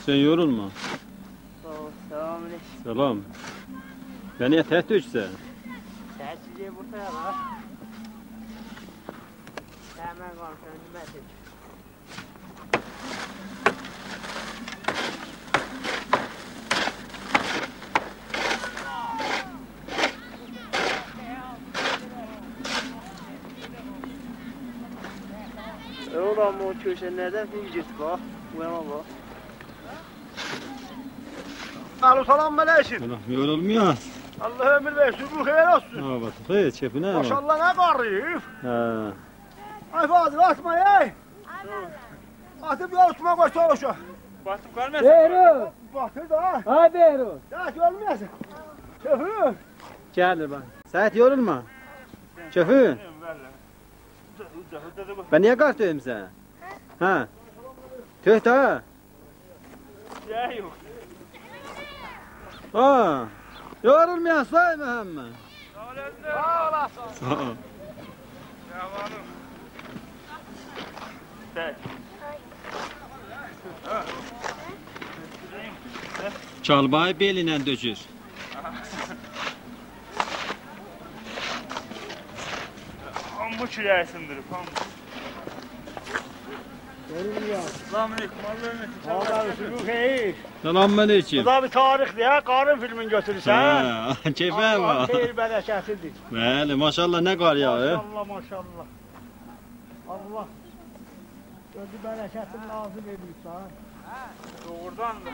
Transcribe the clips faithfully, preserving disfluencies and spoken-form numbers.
سن یورولما. ساغ اول، سلام علیکم. سلام. من نییه تک دؤکسن؟ سن سیزه بو طرفه. سن من قالمیشام، ایندی من تک. اولان او کؤشه‌لردن بیر گئت باخ، بو یانا باخ. الو، سلام علیکم. سلام، یورولمایاس. الله عؤمور وئرسین، روح خئیر اولسون. ساغ اول، خئیر، کئفینه باخ. ماشاالله، نه قاریب. هه. آی فاضل، آتما، ای. آتیب یورولما قوی سوووشا. باتیب قالمایاسان. بهروز. باتیر دا. آی بهروز. یا، یورولمایاسان. کؤفور. گلیر باخ. سعید، یورولما. کؤفور. بلکه. اوجا، اوجا، اوجا دا باخ. به نییه قارت دؤیموسن؟ هه؟ تؤک دا. شئی یوخ. ها. یورولمایاسان، آی محمد. ساغ اولاسان. ساغ اول. ساغ اول. کالباغی بئل ایله دؤکور. هامی کوره‌یی سیندیریب، هامی. سلام علیکم، الله عؤمور ائتسین. ساغ اولاسان، روح خئیر. سلام علیکم. بو دا بیر تاریخدیر، هه؟ قارین فیلمینی گؤتورورسن. هه، کئفه باخ. آللاهین خئیر برکتیدیر. بلی، ماشاالله، نه قار یاغیر. ماشاالله، ماشاالله. آللاه اؤزو برکتین نازل ائدیب دا. دوغرودان دا.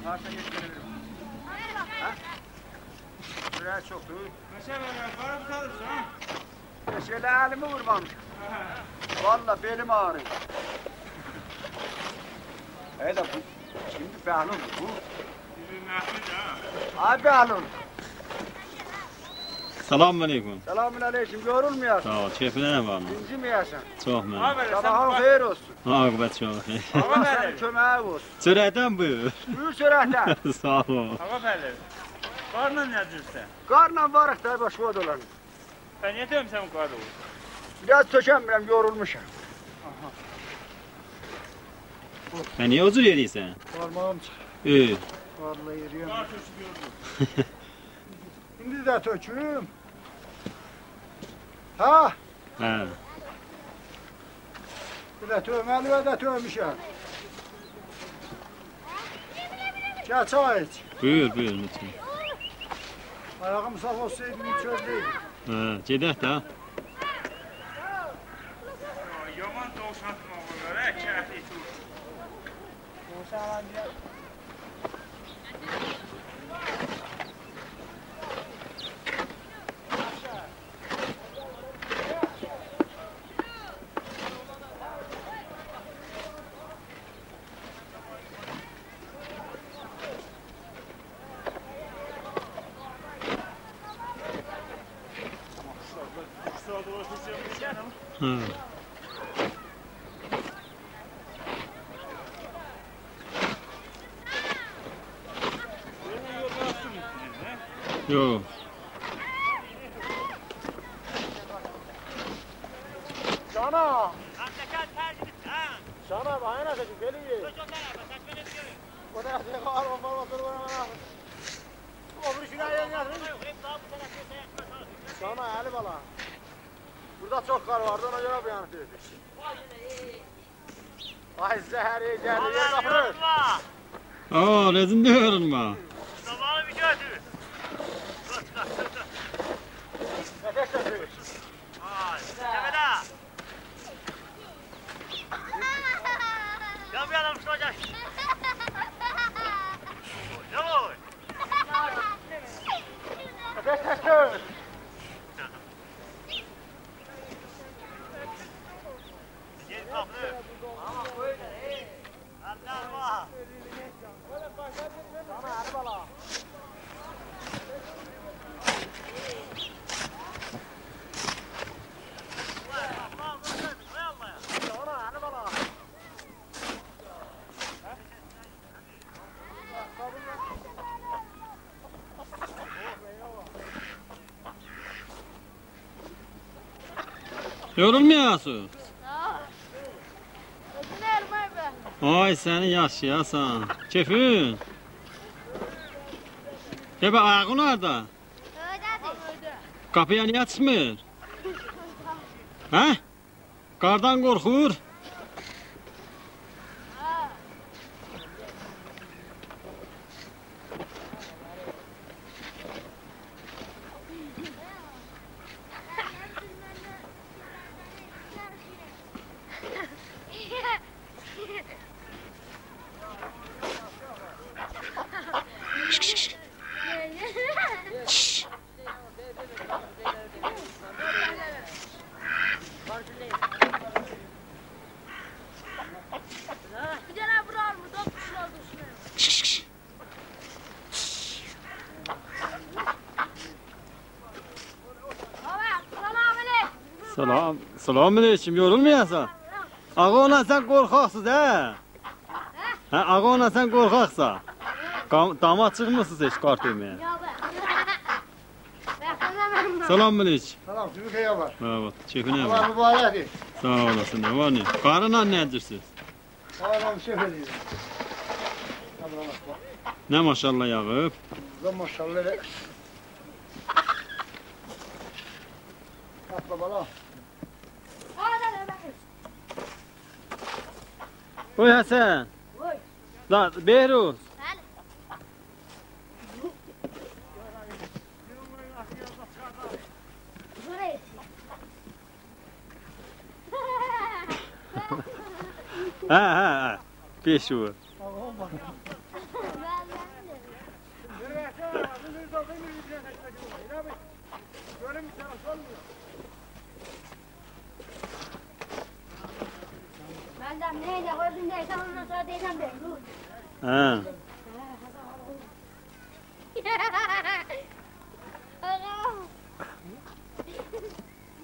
هارسا یئتیشدیرمیرم. هه؟ اوره‌یی چوخدور. نئچه وئرر، قارین توتاریسان، ها؟ هئچ ائله الیمی وورمامیشام. هه. والله بئلیم آغرییر. ائله بو کیمدیر؟ بهلول بو. بیزیم محمود، ها؟ آی بهلول. سلام علیکم. سلام علیکم، یورولمایاسان. ساغ اول، کئفینه نه وار؟ اینجیمه‌یه‌سن. چوخ ممنون. آقا، سن صاباحین باخ- خئیر اولسون. عاقبت چوخ خئیر. آقا، آللاه سنین بلی. کؤمه‌یین اولسون. سرعتدن بویور. بویور سرعتدن. ساغ اول. آقا، بلی. قارلا نه جورسن؟ قارلا واریق دا، باشقا او دا اولان. سن نییه دؤیموسن بو قاری؟ بیر آز تؤکمیرم، یورولموشام. آها. سن نییه او جور یئرییرسن؟ بارماغیم چیخیر. ائ. والله یئرییرم. قار تؤکوب یورولور. ایندی ده تؤکوم. ها؟ هه. بیر ده تؤکمه‌لی و ده تؤکموشم. گل چای ایچ. بویور، بویور، لطفاً. آیاغیم ساغ اولسایدی، چؤلده‌یدیم. هه، گئدک ده. یامان دووشان توماق اولار، هه، کهفی توت. دووشان آلان دئیه. هه. یوخ. جانا. جانا، بایانا سکین، بئله یئ. او دا یاتیر، آل، اونلار اوتورور، اونا. او بیری شورا یئر یاتیر. جانا، علی بالا. بورادا چوخ قار واردی، اونا گؤره بو یانی دؤیدوک. آی، زهر، ای، گلیر، یئر قاپیر. آ، رزین دئییرم من. صاباحی بیر گؤتور. نفس تپیر. آی، تپه‌ده. گل بیر آدام اوستونه گل. گل اوی. نفس تپیر. یورولمایاسان. ساغ آی سنی یاشایاسان. کئفین؟ ائ، به، آیاغین هاردا؟ اؤیده‌دیر. قاپییا نییه چیخمیر؟ هه؟ قاردان قورخور؟ سلام، سلام علیکم، یورولمایاسان. آقا، اوندان سن قورخاقسان، هه؟ هه، آقا، اوندان سن قورخاقسان. قام-، داما چیخمیسینیز هئچ قارت یئمه‌یه؟ یوخ، به. سلام علیکم. سلام، سیزین خیر وار. مرحبا، کئفین نه وار؟ الله مبارک. ساغ اولاسین، نه وار نه؟ قارینان نه ائدیرسینیز؟ ساغ اولون، شکر ائدیرم. نه ماشاالله یاغیب؟ نه ماشاالله ائله. باتما بالا. اوی حسن. اوی. لا، بهروز. بلی. هه، هه، هه. بئش وور. من ده نه ائله، اؤزون ده، اوندان سونرا دئییرم، بهروز. هه. آقا.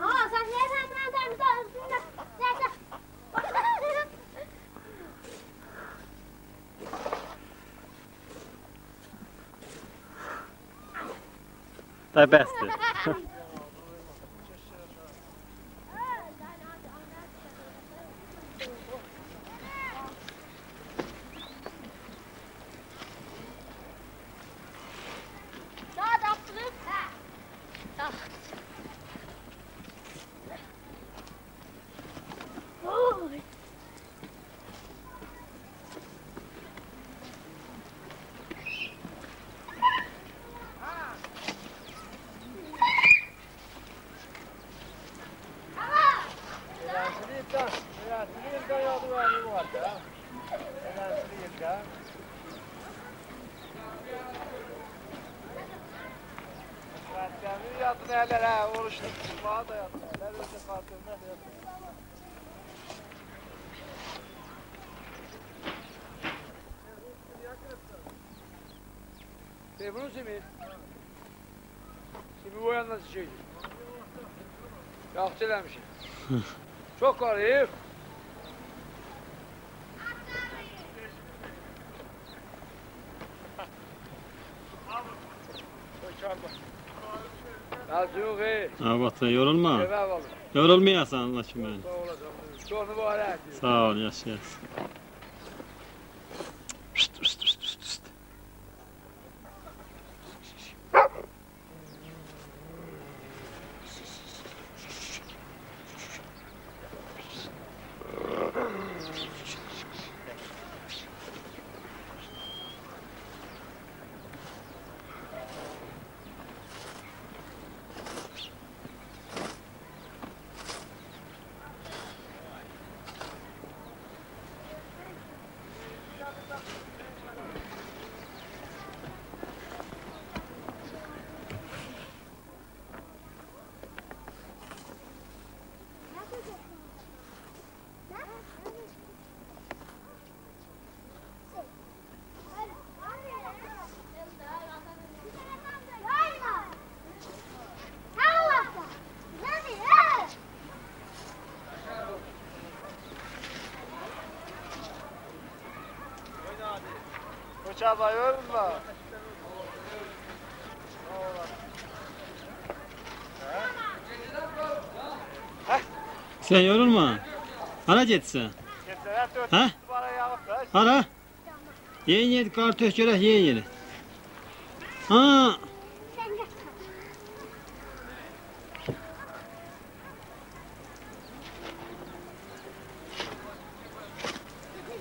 آقا، سن نییه سن، سن، سن، سن، سن، سن، سن. دا بسدیر. یادینا گلر، هه، اوروجلو چیخماغی دا یادینا گلر، اؤزو خاطرینه ده یادینا. تلفونون سیمی؟ سیمی او یاندا چکیر. یاخشی ائله‌میشیک. چوخ قاریب. یاخشی، یوخ، ائ. آباد، یورولما. سئوه باخ. یورولمایاسان، الله کیمین. ساغ اولاسان. چوخ مبارک. ساغ اول، یاشایاسان. او چابا یورولما. سن یورولما. هارا گئدیرسن؟ هه؟ دوباره یاغیب هارا؟ یئنی، یئنی، قار تؤک گؤرک، یئنی، یئنی. ها.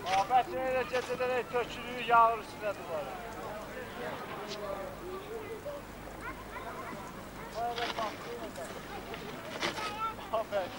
بابت ائله گئجه‌دن ائله تؤکولور، یاغیر اوستونه دوباره. بابت.